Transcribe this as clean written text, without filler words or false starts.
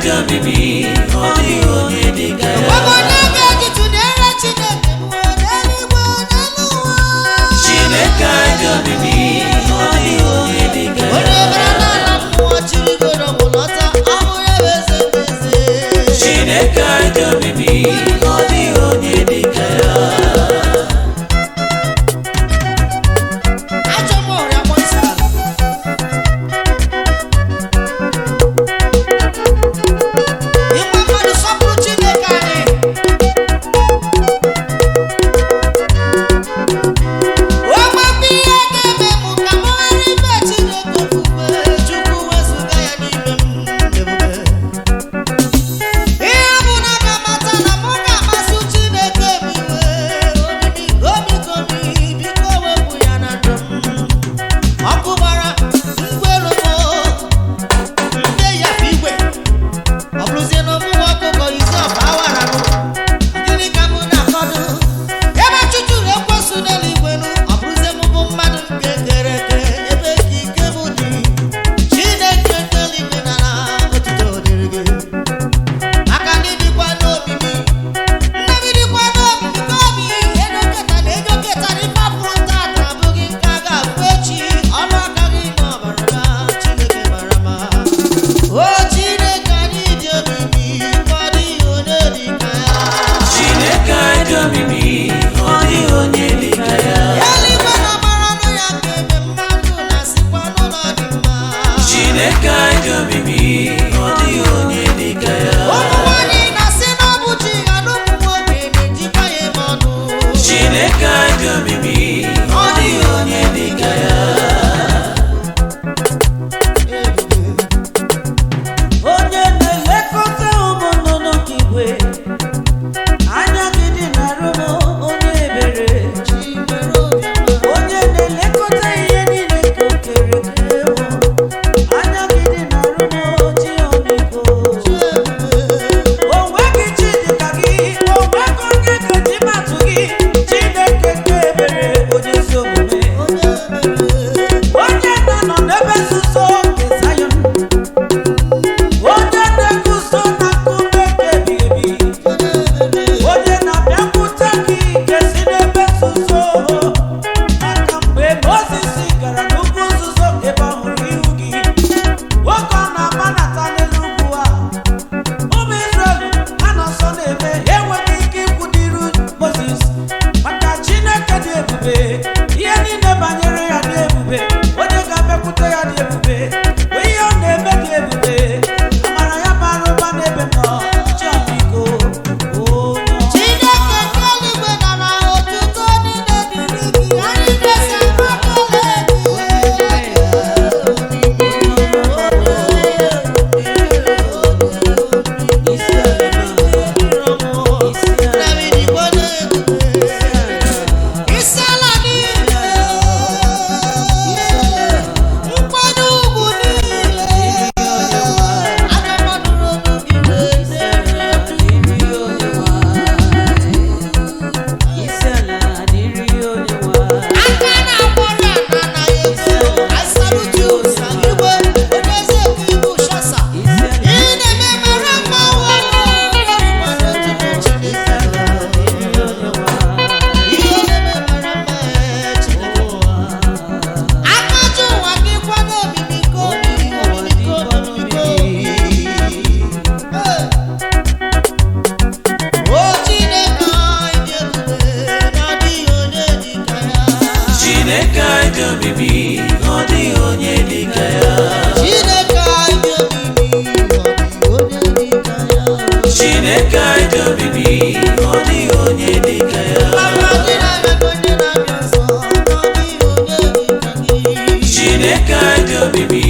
dị omimi, ọ dịghị onye dị ka ya. Onye ga-eji tụnyere Chineke m n'eluigwe n'elu ụwa? Chineke dị omimi, ọ dịghị onye dị ka ya. Onye bara n'ala mmụọ chirigoro mụ lọta, ọ bụ ya bụ eze ndị eze. Chineke dị omimi, ọ dịghị onye dị ka ya. Ajọ mmụọ ọrịa kpọsa ala. Ịgwa mmadụ sọpụrụ Chineke anyị. O nwekwa ihe ga-eme m ka m ghara ife Chineke ofufe, Chukwu wezụga ya n'ime m ebube. Ihe ọ bụla ga-amata na mụ ga-amasị Chineke m iwe, omimi omikomi, biko wepụ ya na ndụ m. Ọkụ gbara ngwere m, nde ya bụ igwe. Ọ bụrụzie na ọmụwa ọkụkọ ise ọba awara nụ, gịnị ka mụ na-akọdụ? Ebe chụchụrụ ekwesu n'eluigwe nụ, ọ bụrụzie mụ bụ mmadụ nke kere eke, ebe ka ike m dị. Chineke nke eluigwe na ala, otuto dịrị gị. Maka na ịdịkwa n'omimi, nne m dịkwa n'omimi ka obi, ego ketara ego ketara ife afụrụ tata abụghị nke a ga-afụ echi. Ọnụ aka gị na ọbara ga, Chineke mara mma. O Chineke anyị dị omimi, ka ọ dịghị onye dị ka ya. Chineke dị omimi, ọ dịghị onye dị ka ya. Eluigwe na mara nụ ya ka eme mmadụ na-asịkwa n'ụlọ dị mma. Chineke dị omimi, ọ dịghị onye dị ka ya. Ụmụ nwanyị na-asị na ọ bụ chi ha na ụmụ nwoke na-ejikwa ya eme ọnụ. Chineke dị omimi, ọ dịghị onye dị ka ya. Onye na-elekọta ụmụ nnụnụ nke igwe, anya gị dị n'arụ m, onye ebere. Onye na-elekọta ihe niile nke o kere eke bụ, anya gị dị n'arụ m, chi ọmịiko. O nweghị chi dị ka gị, o nweghị onye ga-eji matụ gị, Chineke nke ebere, onye ezi omume. Onye na-anọ n'ebe nzuzo nke Zayọn, onye na-eguzo na nkume nke ebighị ebi, onye na-abịakwute gị nke si n'ebe nzuzo. Maka mgbe Mozis gara n'ugwu nzuzo ebe ọ hụrụ ihu gị, nwoke ọ na-agbanata n'elu ugwu a, ụmụ Izrel ha nọ nso na-eme enweghị ike ikwu n'iru Mozis, maka Chineke dị ebube, ihe niile banyere ya dị ebube, onye ga-abịakwute ya dị ebube, ihe ọ na-eme dị ebube, amara ya bara ụba n'ebe m nọ, Chiọmịiko, onye ọma. Chineke nke eluigwe nara otuto niile dịrị gị. Anyị na-ese mgbakọla Isi ala niile, nkwanye ugwu niile, aga mmadụ n'ọnụ gị wee aka na-akwara ana na ego. I salute you, Sir Igwe, onye eze nke Igbo Shasa. Ị na-eme mara mma nwa, Chineke. Ihe na-eme mara mma, Chineke. Aka ji ụwa dịkwa n'omimi ka omimi, omimi ka omimi ka omimi. Hey. O Chineke anyị dị ebube, na ọ dịghị onye dị ka ya. Chineke dị omimi, ọ dịghị onye dị ka ya. Chineke anyị dị omimi, ọ dịghị onye dị ka ya. Chineke dị omimi, ọ dịghị onye dị ka ya. Papa gị na-abịa ka onye na-abịa ọzọ, ọ dịghị onye dị ka gị. Chineke dị omimi,